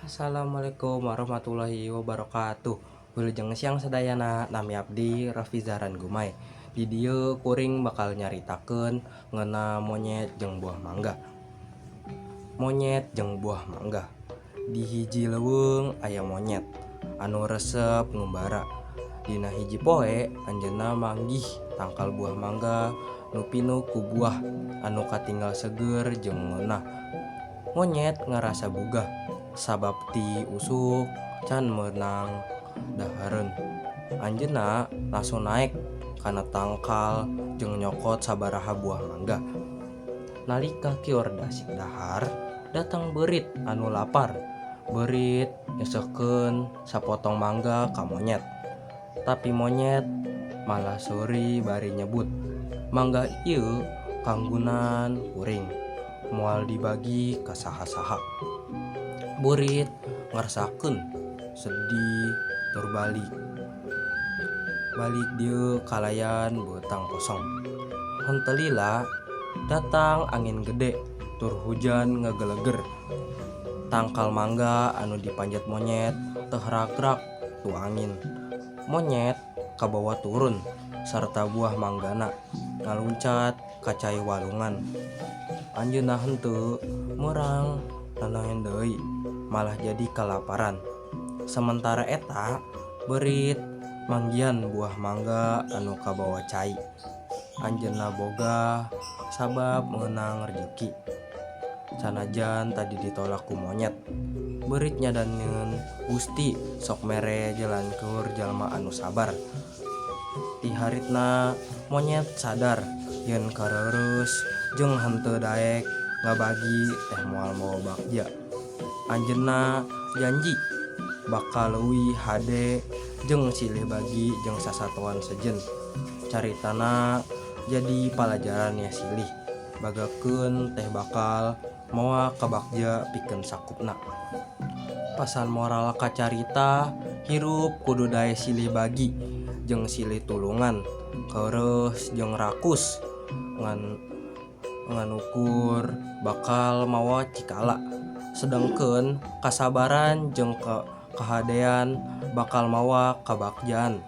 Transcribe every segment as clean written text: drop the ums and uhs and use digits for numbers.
Assalamualaikum warahmatullahi wabarakatuh. Wilujeng siang sadayana, nami abdi Raffi Zahran Gumay. Di dieu kuring bakal nyaritakeun ngeunah monyet jeung buah mangga. Monyet jeung buah mangga. Di hiji leuweung aya monyet anu resep ngumbara. Dina hiji poe anjeunna manggih tangkal buah mangga nu pinuh ku buah anu katinggal seger jeung ngeunah. Monyet ngarasa bugah sabab ti usuk can meunang dahareun. Anjeunna langsung naek kana tangkal jeung nyokot sabaraha buah mangga. Nalika kior dasik dahar, datang beurit anu lapar. Beurit nyeuseuhkeun sapotong mangga ka monyet. Tapi monyet malah seuri bari nyebut, "Mangga ieu kanggunan kuring, moal dibagi ka saha-saha." Beurit ngarasakeun sedih tur balik. Balik dieu kalayan beutang kosong. Henteu lila datang angin gede tur hujan ngageleger. Tangkal mangga anu dipanjet monyet teu ragrak tu angin. Monyet kabawa turun sarta buah manggana ngaluncat ka cai walungan. Anjeunna henteu meurang nanaon deui, malah jadi kalaparan. Samentara eta beurit manggihan buah mangga anu kabawa cai. Anjeunna boga sabab meunang rejeki. Sanajan tadi ditolak ku monyet, beurit nyadaneun Gusti sok mere jalan keur jalma anu sabar. Ti haritna monyet sadar yen kareureus jeung henteu daek ngabagi teh moal mawa bagja. Anjeunna janji bakal leuwih hade jeung silih bagi jeung sasatoan sejen. Caritana jadi palajaran nya silih bagakeun teh bakal mawa kabagja pikeun sakupna. Pasan moral kacarita hirup kudu dae silih bagi jeung silih tulungan, keureuh jeung rakus ngan ukur bakal mawa cikala. Sedengkeun kasabaran jeung kahadean bakal mawa kabagjaan.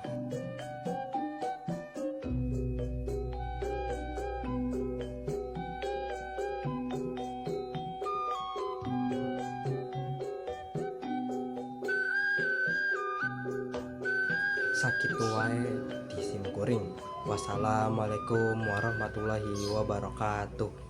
Sakitu wae ti sim kuring. Wassalamualaikum warahmatullahi wabarakatuh.